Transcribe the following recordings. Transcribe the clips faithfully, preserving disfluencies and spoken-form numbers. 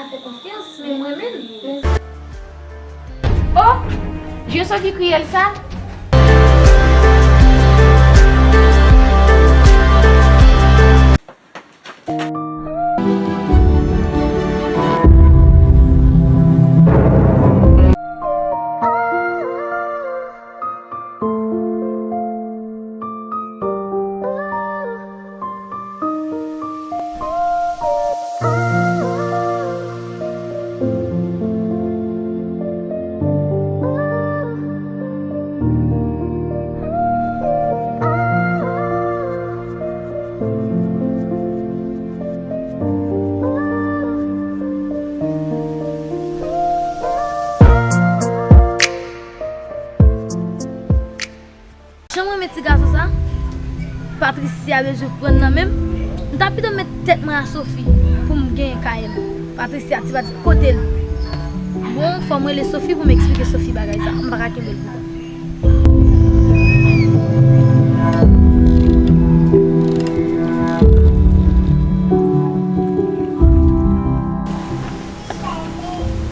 Fè konfyans, men mwen menm, men... Oh! Je Sophie Kriel sa? Jan m renmen ti gason sa, Patricia bezwen pran nan men m. M ta pito met tèt mwen a Sophie pou m genyen K M. Patricia, ti pati kote l? Bon, fò m rele Sophie pou m eksplike Sophie bagay sa. M pa ka kenbe l pou mwen.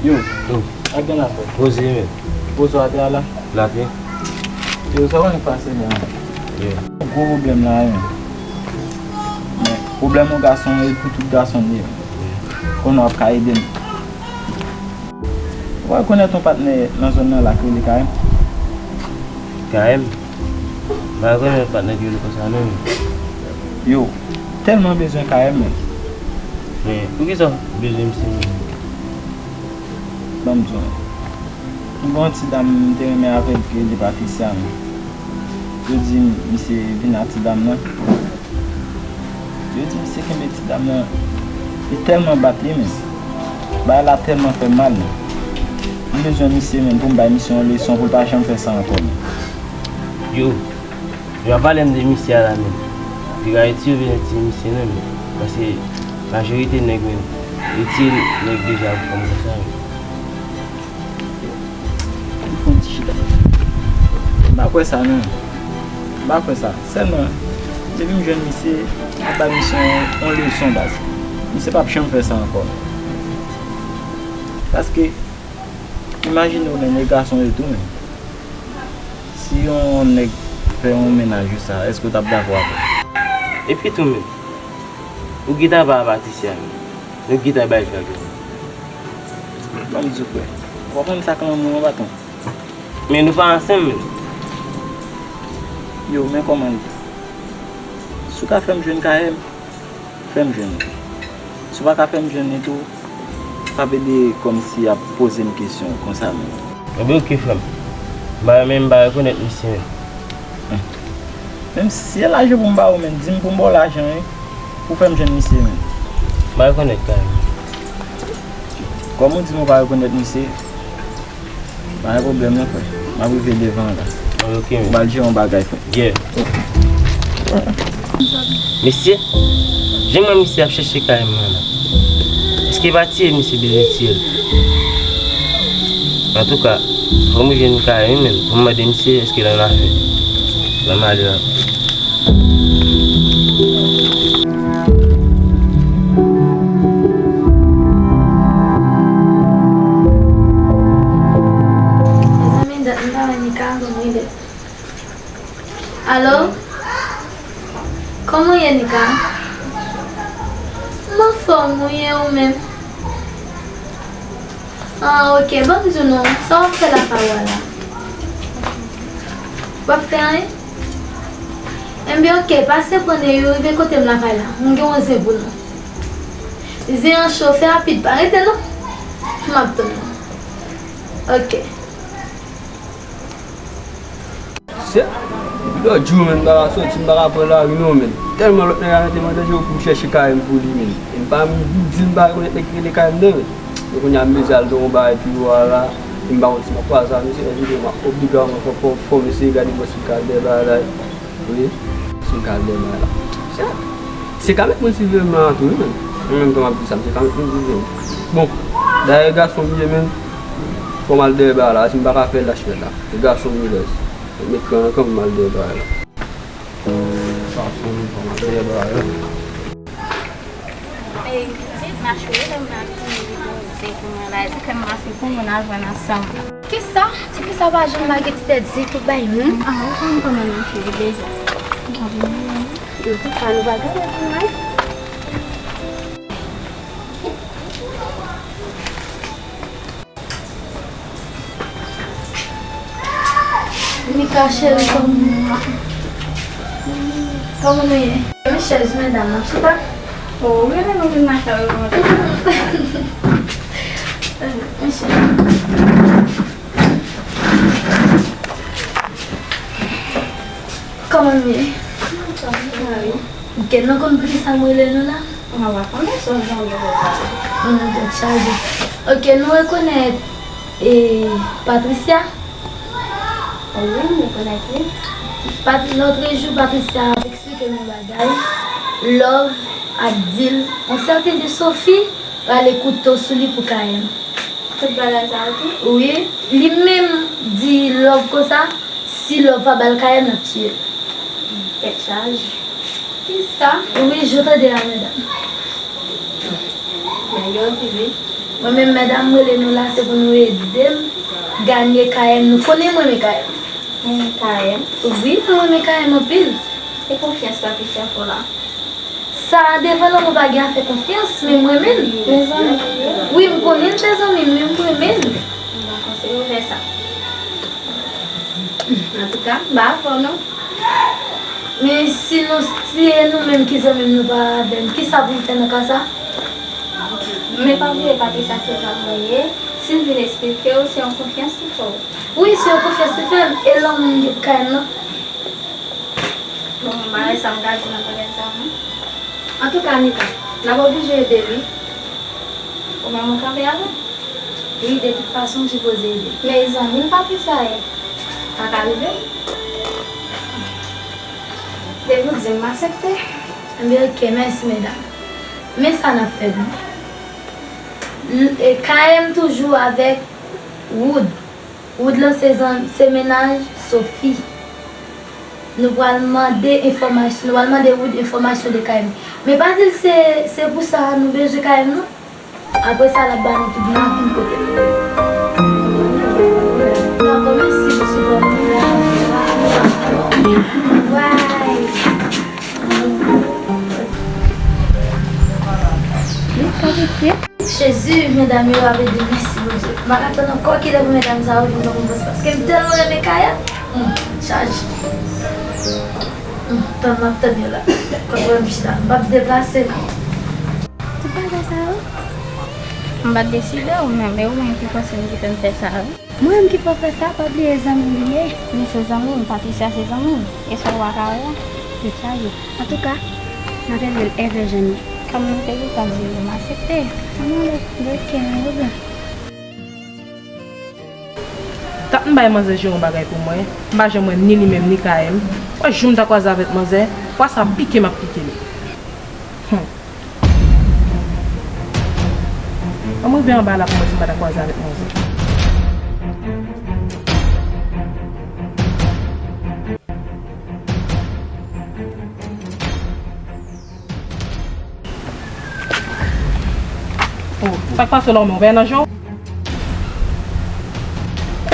Yo, yo, ak gen la fè. Poze men. Poze atè a la. Late. Yo, sa w konnen k pase la? Yo. Gwo pwoblèm la, yo. Men, pwoblèm yon gason, e pou tout gason li ye. Konnen w ap ka ede m. Ou rekonèt yon patnè nan zòn nan la ki rele K M? K M? M pa rekonèt patnè ki rele konsa non. Yo, tèlman bezwen K M men. Men, poukisa w bezwen misye menm? Ban m di w. M gen yon ti dam m te renmen avè l ki rele Patricia men. Yo di misye vin ak ti dam nan. Yo di misye kenbe ti dam nan. Li tèlman bat li men. Bagay la tèlman fè m mal men. M bezwen misye men pou m bay misye yon leson pou l pa janm fè sa ankò men. Yo, yo ap pale m de misye a la men. Piga Ayiti yo vin retire misye non men. Paske majorite nèg men retire nèg deja kòm konsa men. Li fè yon ti chita. M pa kwè sa non. M pa kwè sa. Sèlman, depi m jwenn misye, m ap bay misye yon, yon leson baz. Misye p ap janm fè sa ankò. Paske, imajine w menm, e gason yo tou menm. Si yon nèg fè yon mennaj ou sa, èske w t ap dakò avè l? Epi tou menm, ou gentan pa Patricia menm. Nou gentan bay fè. Ban m di w frè. Ou konprann sa k lanmou an, patwon? Men nou pa ansanm menm. Yo, men kòman l ye? Si w ka fè m jwenn K M, fè m jwenn li. Si w pa ka fè m jwenn li tou, pa vle di kòmsi y ap poze m kesyon konsa menm. Ebyen oke frè m. M pa, men m pa rekonèt misye menm. Menm si se lajan pou m ba ou, men di m pou m ba w lajan wi, pou w fè m jwenn misye menm. M pa rekonèt K M. Kòm ou di m ou pa rekonèt misye, pa gen pwoblèm non frè. M ap rive devan an la. Ok men. M al jere yon bagay frè. Yeah. Mesye, jan m wè misye ap chèche K M nan la. Èske pa tiye misye bezwen tiye l? Antouka, fò m jwenn K M menm pou m mande misye èske l annafè. Ban m ale la. Mezanmi, dat m pa wè Nika, ban m rele l. Alo? Kòman w ye, Nika? M anfòm, ou ye ou menm? Ah, ok, ban m di w non, sa w ap fè lakay ou a la? W ap fè anyen? Enben, ok, pase pran de yo, rive kote m lakay la. M gen yon zen pou nou. Zen an cho, fè rapid, pa rete non. M ap tann ou. Ok. Se, depi lòt jou, menm, m pa ka soti, m pa ka pran lari non, menm. Tèlman lòt nèg la mete m an danje, pou m chèche K M pou li, menm. E m pa, m di m pa rekonèt nèg ki rele K M nan, menm. Men kounye a m bezwen al nan yon bagay pi wo a la, e m pa konn si m ap kwaze ak misye, men m obligeman fò, fò, fò m eseye gade bò si m ka al dèyè bagay la. Wi, si m ka al dèyè bagay la. Se, se ka met moun siveye m nan tou, wi, menm. An menm tan m ap di sa, se ka met moun siveye m. Bon, dayè gason m ye, menm, fò m al dèyè bagay la, si m pa ka fè l, lach fè l la. Se gason m ye, baz. Met kran nan kan pou m al dèyè bagay la. Gason m, fò m al dèyè bagay la. Ey, pitit, mache wi, lè m nan ak timoun li bon. Se pou mwen la, di kè m mache pou moun al jwenn ansanm. Kisa? Ti fi sa pa janm lage ti tèt zi pou bay moun. Ah, ou konn kòman m mache deja. Antouka, nou pa gade pou mwen. Nika cheri, kòman, kòman nou ye? Men chèz medam nan chita. Oh, rele nou vin nan kay ou. Men chèz. Kòman nou ye? Gen nou konn poukisa m rele nou la? Mwen pa konnen sa w janbe konsa. Mwen tèt chaje. Ok, nou rekonèt, e, Patricia? Wi, m rekonèt li. Pat-, lòtrejou, Patricia ap eksplike m yon bagay. Love ap di l, yon sèten de Sophie rale kouto sou li pou K M. Tout bagay sa yo tou? Wi, li menm di Love konsa, si Love pa ba l K M, l ap tiye l. Tèt chaje. Kisa? Wi, jan w tande a, medam. Nèg yo okipe. Mwen menm, medam, m rele nou la, se pou nou ede m ganye K M. Nou konnen m renmen K M. Renmen K M? Wi, mwen renmen K M anpil. E konfyans Patricia fè w la? Sa, devan lanmou pa gen afè konfyans, men m renmen l. Mezanmi. Wi, m konnen l se zanmi m, men m renmen l. M pa panse yo fè sa. Antouka, m pa avè w non. Men si nou, si e nou menm ki zanmi m, nou pa avè l, kisa pou m fè nan ka sa? Men pa bliye, Patricia se zanmi w ye. Si l vin eksplike w, se yon konfyans li fè w. Wi, se yon konfyans li fè m, e lanmou m gen pou K M nan. Bon, m pa wè sa m ka di nan bagay sa non. Antouka, Nika, n ap oblije ede l wi. Ou menm ou kanpe avè l? Wi, de tout fason, m sipoze ede l. Men zanmi m Patricia ye. Sa ka rive. Depi w di m, m aksepte. Ebyen, ok, mèsi, medam. Men sa n ap fè, bon. L-, e, K M toujou avèk Wood. Wood lan se zan-, se mennaj Sophie. Nou pral mande enfòmasyon, nou pral mande Wood enfòmasyon de K M. Men pa di l se, se pou sa nou bezwen K M non. Apre sa, l ap ba nou tout, n ap vin kote l. Dakò, mèsi pou sipò nou. Bye. Wi, pa piti. Jezi, medam yo ap ede m, mèsi Bondye. M pa ka tann ankò kilè pou medam sa yo vin ban m pòs, paske m tèlman renmen Kaya. Hmm, chaje. Hmm, tann m ap tann yo la. Kòm wè m chita, m p ap deplase non. Tout bagay sa yo? M pa t deside w menm, e ou menm ki fòse m kite m fè sa wi. Mwen menm ki fè w fè sa, pa bliye zanmi m li ye. Men se zanmi m, Patricia se zanmi m. E sa w pa ka wè a? Tèt chaje. Antouka, n ap rele l Ever Janie. Kòm nou te gentan di w, m aksepte. Ann ale, de kè, oubyen. Tank m bay manzè jere yon bagay pou mwen, m pa janm wè ni li menm ni K M. Wè jou m ta kwaze avèk manzè, fwa sa pike m ap pike li. Hmm. An m rive anba la pou mwen si m pa ta kwaze avèk manzè. Oh, sa k pase la menm, ou pa nan jan?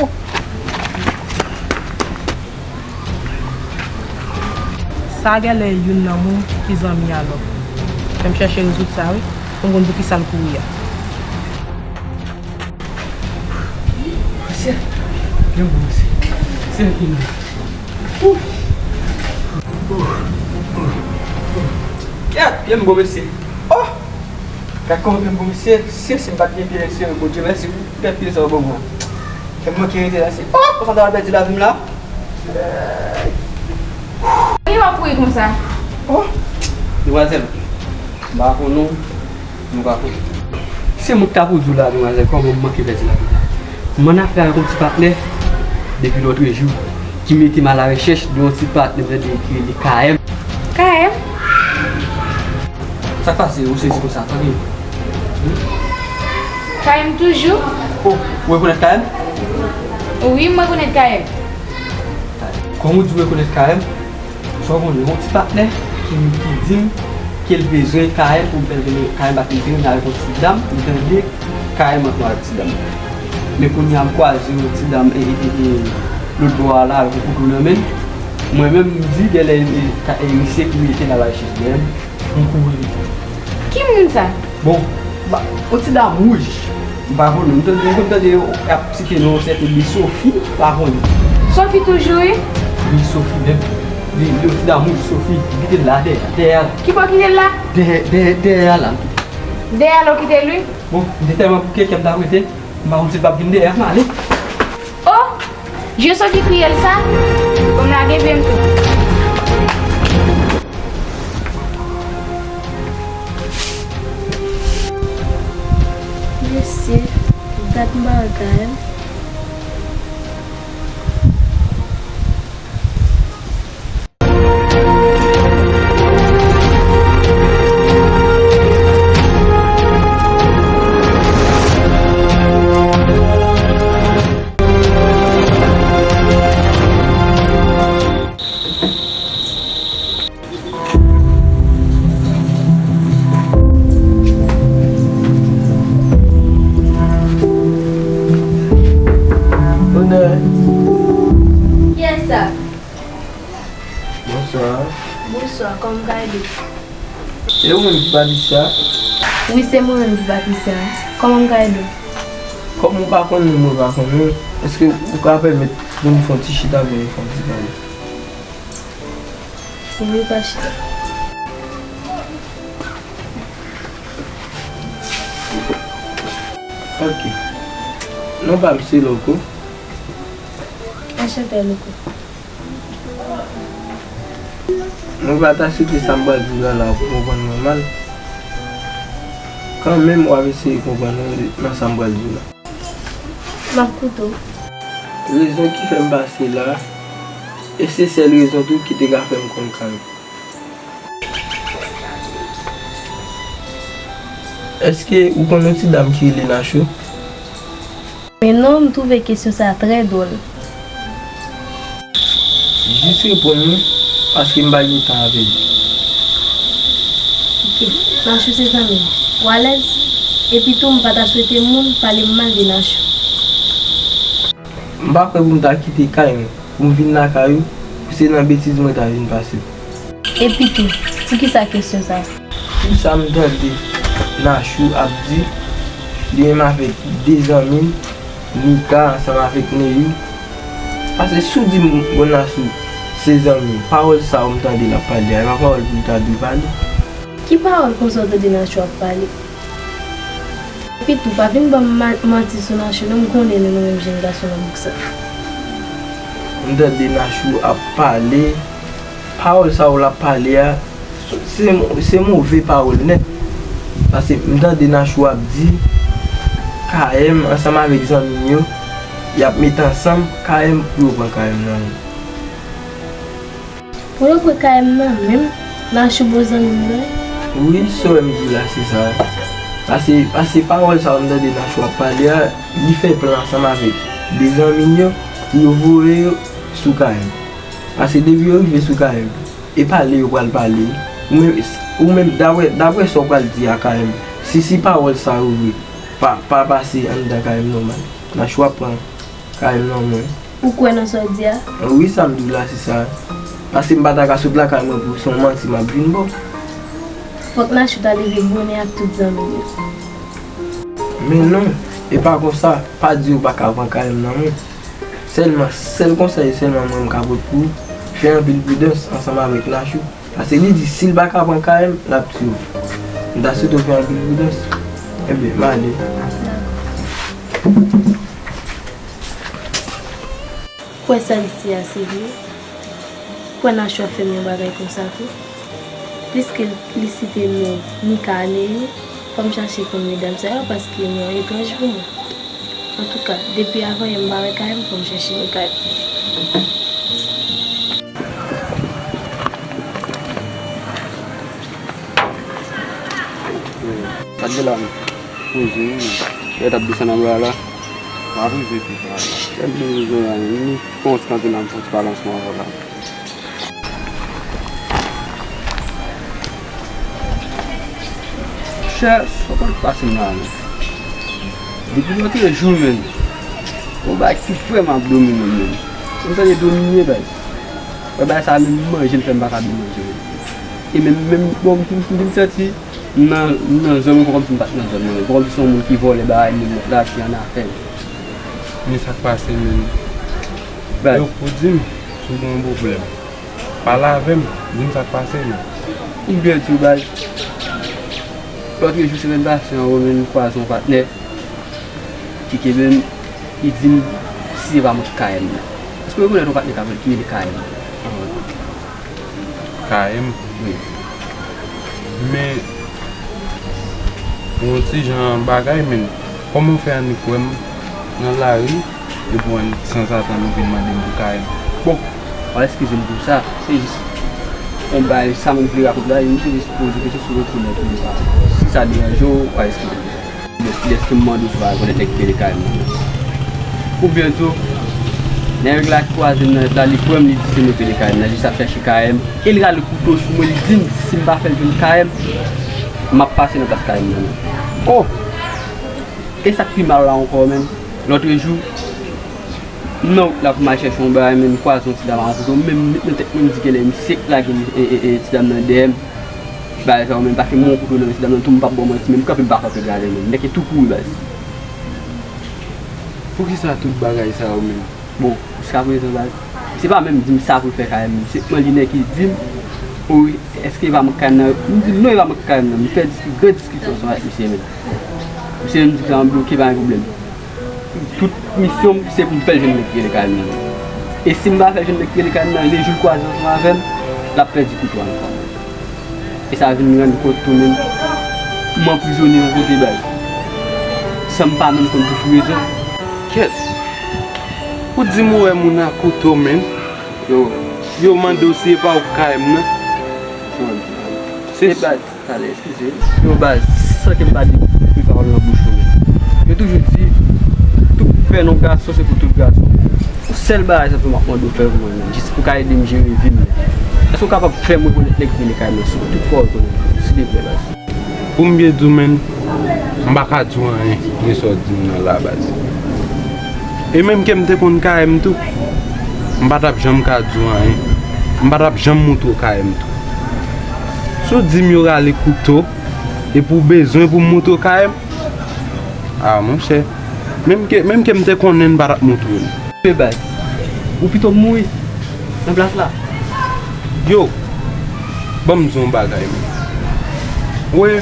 Oh. Sa genlè youn nan moun ki zanmi a Love. Fè m chèche rezoud sa wi, pou m konn poukisa l kouri a. Mesye, yon bon mesye. Se yon ki nan. Ouf. Kèt, pye m gwo mesye. Oh! Gad kòman pye m gwo mesye. Si, si m pa t gen pye serye, Bondye mèsi pou pèt pye sa w ban mwen. Kè m manke rete la, se, oh, konsa m ta pral pèdi lavi m la. Ki w ap kouri konsa? Oh! Demwazèl, m pa konn ou. Nou pa konnen. Se mwen ki ta pou di w la, demwazèl, kòman m manke pèdi lavi m la. M annafè avèk yon ti patnè depi lòtrejou ki mete m alarechèch de yon ti patnè m tande ki rele K M. K M? Sa k pase? Ou sezi konsa? Tann. K M toujou? Oh, ou rekonèt K M? Wi, m rekonèt K M. Kòm ou di w rekonèt K M, sa w konnen, yon ti patnè ki, ki di m ke l bezwen K M pou m fè l vini K M pa t vini avèk yon ti dam, m tande Kay mwen pran ak ti dam. Men kounye a m kwaze yon ti dam e, e, e, e, lòt bò a la avèk yon kouto nan men l. Mwen menm m di genlè e, e, ka- e, misye ki rete la bay chèz dèyè m, m kouri. Ki moun sa? Bon, ba, yon ti dam wouj. M pa konnen, m tande, m konn tande yo ap site non yon sèten de Sophie, m pa konnen. Sophie toujou, wi? Wi, Sophie menm. Li, li yon ti dam wouj, Sophie, m kite l la dèyè, dèyè a la. Ki bò w kite l la? Dèyè, dèyè, dèyè a la. Dèyè a la w kite l, wi? Bon, m te tèlman bouke, kè m ta rete, m pa konn si l p ap vin dèyè a, m ale. Oh! Je soti kriye l sa? Bon, m lage pye m tou. Mesye, gad bagay. Bonè. Kiyès sa? Bonswa. Bonswa, kòman m ka ede w? E ou menm ki Patricia? Wi, se mwen menm ki Patricia. Kòman m ka ede w? Kòm ou pa konnen mwen, mwen pa konnen, èske ou ka pèmèt pou nou fè yon ti chita pou nou fè yon ti pale? Wi, pa chita. Ok. Non pa m se Loko. Anchante, Loko. Mwen pa ta swete sa m pral di w la la pou konprann mwen mal. Kanmenm, w ap eseye konprann mwen nan sa m pral di w la. M ap koute w. Rezon ki fè m pase la, e se sèl rezon tou ki te ka fè m konn kay ou. Èske ou konn yon ti dam ki rele Nachou? Men non, m twouve kesyon sa a trè dwòl. Jis reponn mwen, paske m pa gen tan avè l. Ok, Nachou se zanmi m. Ou alèz? Epi tou, m pa ta swete moun pale m mal de Nachou. M pa kwè pou m ta kite kay mwen, pou m vin lakay ou, pou se nan betiz mwen ta vin pase. Epi tou, poukisa kesyon sa a? Pou sa m tande Nachou ap di, li menm avèk de zanmi l, Nika ansanm avèk Neyou. Paske si w di m, bon, Nachou se zanmi m, pawòl sa yo m tande l ap pale a, e pa pawòl pou l ta dwe pale. Ki pawòl konsa w tande Nachou ap pale? Epi tou, pa vin ban m ma- manti sou Nachou non, m konnen nou, nou menm jèn gason nan bouk sa. M tande Nachou ap pale, pawòl sa yo l ap pale a, se, se move pawòl nèt. Paske m tande Nachou ap di, K M ansanm avèk zanmi m yo, y ap met ansanm, K M pou yo pran K M nan men. Pou yo pran K M nan men m, Nachou bon zanmi m nan. Wi, sa w wè m di w la, se sa. Paske, paske pawòl sa yo m tande Nachou ap pale a, li fè plan ansanm avèk de zanmi l yo pou yo voye yo sou K M. Paske depi yo rive sou K M, e pale yo pral pale. Ou menm, ou menm, daprè, daprè sa w pral di a K M, si, si pawòl sa yo vre, pa, pa pase anndan K M nòmal. Nachou ap pran K M nan men w. Ou kwè nan sa w di a? Wi, sa m di w la, se sa. Paske m pa ta ka sot lakay mwen pou se yon manti m ap vin ba w. Fòk Nachou ta leve bonè ak tout zanmi l yo. Men non, e pa konsa, pa di yo pa ka pran K M nan men w. Sèlman, sèl konsèy sèlman mwen m ka pote pou ou, fè anpil pridans ansanm avèk Nachou. Paske li di si l pa ka pran K M, l ap tiye w. M ta swete w fè anpil pridans. Ebyen, m ale. Kwè sa l di a se vre? Kwè Nachou ap fè m yon bagay konsa tou? Pliske li site non Nika a Neyou, fò m chache konn medam sa yo paske non an etranj pou mwen. Antouka, depi avanyè m pa wè K M, fò m chèche wè K M. Gade la, poze wi. Lè t ap desann anba la. M ap rive pi la. Kèl de rezon la, ni kòmans kanpe la, m fè ti pale ansanm avè w la. Chè, sa pa t pase m la non. Depi lòt jou menm, yon bagay ki vrèman ap domine m menm. M tande domine baz. Wè bagay sa menm manje l fè m pa ka byen manje menm. E menm, menm, bon, m, m, m santi m nan, m nan zòn mwen, kòmsi m pa t nan zòn mwen. Kòmsi se yon moun ki vòlè bagay moun lòt la ki annafè m. Men sa k pase menm? Baz. Yo pou di m si w gen yon pwoblèm. Pale avè m, di m sa k pase menm. M byen di w baz. Lòt jou semèn pase an, Romen kwaze yon patnè ki kenbe m, li di m si se pa mwen ki K M nan. Èske w rekonèt yon patnè k ap rele, ki rele K M? K M? Wi. Men, yon ti jan bagay, men kòman w fè annik wè m nan lari, epi w annik sanzatann ou vin mande m pou K M? Bon, w a eskize m pou sa, se jis yon bagay, sa mwen vle rakonte la, m te jis poze kesyon si w rekonèt ou pa. Si sa deranje w, w a eskize m pou sa. Dèske m mande w si w pa rekonèt nèg ki rele K M nan. Oubyen tou, nèg la ki kwaze m nan nèt la, li kwè m, li di se mwen ki rele K M nan, jis ap chèche K M. E l rale kouto sou mwen, li di m si m pa fè l jwenn K M, m ap pase nan plas K M nan menm. Oh! E sa k pi mal la ankò menm, lòtrejou, m nan wout la pou m al chèche yon bagay, men m kwaze yon ti dam ak yon kouto, m menm met nan tèt mwen, m di genlè misye k lage e, e, e, ti dam nan dèyè m. Bagay sa yo menm, pase m wè yon kouto nan men ti dam nan tou, m p ap ba w manti, men m kanpe, m pa kanpe gade menm. Nèg ki tou kouri baz. Poukisa tout bagay sa yo menm? Bon, jiskaprezan baz, misye pa menm di m sa pou l fè K M, se mwen li nèg ki di m, o wi, èske e pa mwen K M nan? M di l non, e pa mwen K M nan. M fè dis-, gran diskisyon ansanm avèk misye menm. Misye menm di m sa, m bloke, pa gen pwoblèm. Tout misyon m, se pou m fè l jwenn nèg ki rele K M nan. E si m pa fè l jwenn nèg ki rele K M nan, le jou l kwaze ansanm avè m, l ap pèdi kouto a ankò. E sa vin rann kont tou menm, m anprizone yon kote baz. San m pa menm konn pou ki rezon. Kèt! Ou di m ou wè moun ak kouto menm. Yo. Yo mande w si e pa ou k K M nan. Se baz. Talè, eskize. Yo baz, san ke m pa dekouvri pawòl nan bouch ou menm. Yo toujou di, tout pè nan gason se pou tout gason. Yon sèl bagay sèlman m ap mande w fè pou mwen menm, jis pou w ka ede m jere vi m nan. Èske w kapab fè m rekonèt nèg ki rele K M nan sou tout kò w rekonèt, silvouplè baz? Pou m byen di w menm, m pa ka di w anyen de sa w di m nan la baz. E menm ke m te konn K M tou, m pa t ap janm ka di w anyen. M pa t ap janm moutre w K M tou. Si w di m yo rale kouto, epi w bezwen pou m moutre w K M, a monchè, menm ke, menm ke m te konnen n pa t ap moutre l. Men baz, ou pito m mouri nan plas la. Yo, ban m di w yon bagay menm. Wè,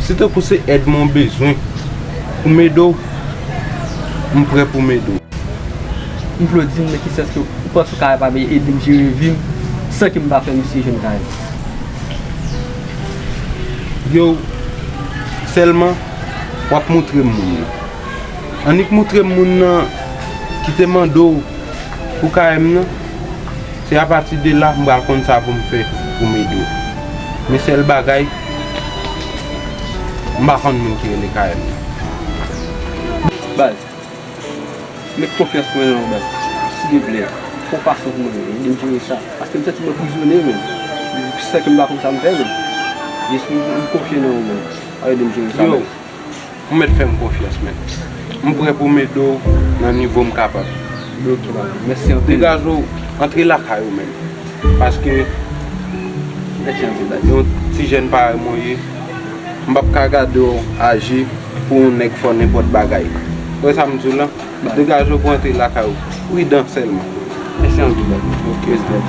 si tankou se èd mwen w bezwen pou m ede w, m prè pou m ede w. M vle w di m nan ki sans ke ou panse ou kapab ede m jere vi m san ke m pa fè misye jwenn K M. Yo, sèlman w ap moutre m moun nan. Annik moutre m moun nan ki te mande w pou K M nan. Se apati de la m pral konn sa pou m fè pou m ede w. Men sèl bagay, m pa konn moun ki rele K M nan. Baz, met konfyans mwen nan ou baz. Silvouplè, fè yon fason pou mwen ede m jere sa. Paske m santi m anprizone menm. San ke m pa konn sa m fè menm. Jis m, m konfye nan ou menm. Al ede m jere sa menm. Ou mèt fè m konfyans, men. M prè pou m ede w nan nivo m kapab. Ok, papa. Mèsi anpil. Degaje w, antre lakay ou, men. Paske, mèsi anpil, baz, yon ti jèn parèy mwen ye, m p ap ka gade w aji pou yon nèg fè w nenpòt bagay. Ou wè sa m di w lan? Degaje w pou antre lakay ou. Pridan sèlman. Mèsi anpil, baz. Ok, baz.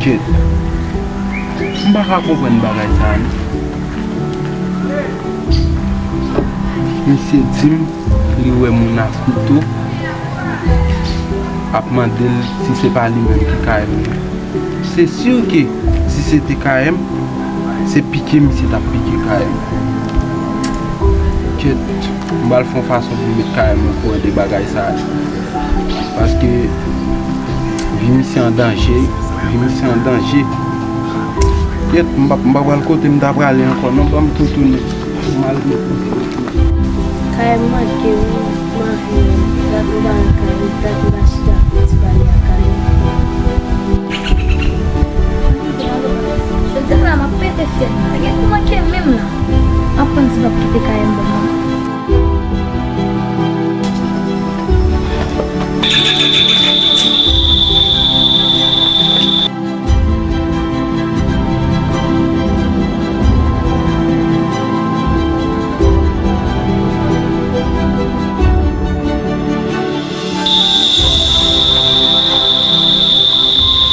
Kèt. M pa ka konprann bagay sa a, non. Misye di m li wè moun ak kouto ap mande l si se pa li menm ki K M nan. Se si ke si se te K M, se pike misye t ap pike K M. Kèt, m pral fè yon fason pou m met K M okouran de bagay sa a. Paske vi misye an danje, vi misye an danje. Kèt, m p ap, m p ap pral kote m ta prale ankò non, ban m tou tounen. M al met misye. K M manke wi, m anvi gad yon bagay K M, gad yon achte ak yon ti bagay ak K M. Jodi a la, m ap pete fyèl. Pa gen pou manke menm nan. M ap L ap kite kay m ban mwen.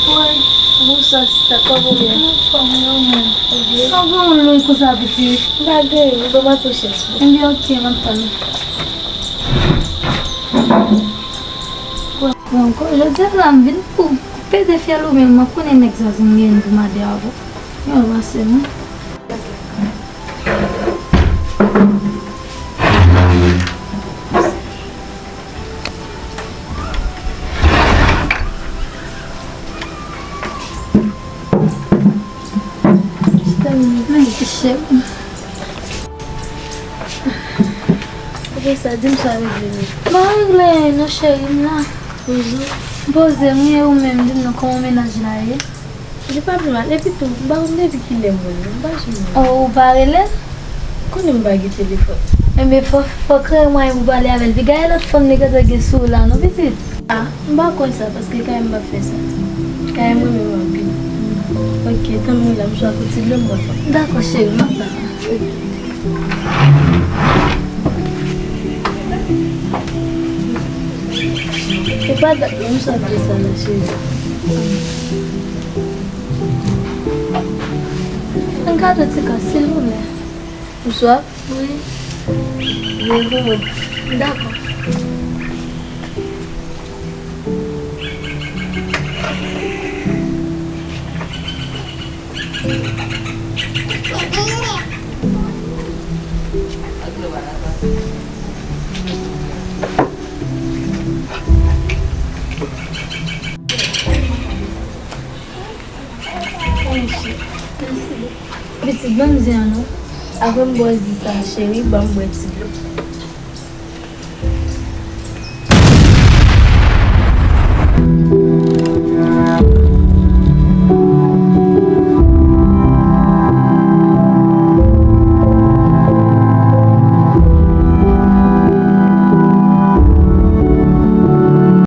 Woy, bonswa sista, kòman w ye? Anfòm, wi, ou menm? Ou byen? Sa w gen yon lwen konsa, pitit? M pa gen, ou ban m atò chèz pou. Ebyen, oke, m ap tann ou. Bon, jodi a la, m vin pou peze fyèl ou, men mwen konnen nèg sa, si m gen pou mande avè w. Yon pase mwen. Mèsi, cheri. Apre sa, di m sa regle nou. M pa regle anyen non, cheri, m la. Mhm. M poze m, e ou menm, di m non, kòman mennaj la ye? Li pa pi mal. Epi tou, m pa konn depi kilè m wè l non, m pa janm wè l. Oh, ou pa rele l? Konnen m pa gen telefòn. Enben, fò, fò kreye mwayen pou pale avè l. Pi gade lòt fanm li gentan gen sou ou la non, pitit. Ah, m pa kwè sa, paske kay m p ap fè sa. Kay m renmen m anpil. Ok, tann mwen la, m swa kout ti dlo m pran. Dakò, cheri, m ap tann ou. E pa dat non, m swa fè sa la, cheri. Fè m gade ti kòb, silvouplè. Bonswa. Wi. Leve w. Dakò. Mèsi. Pitit, ban m zen an non. Apre m bwè zi sa, cheri, ban m bwè ti dlo.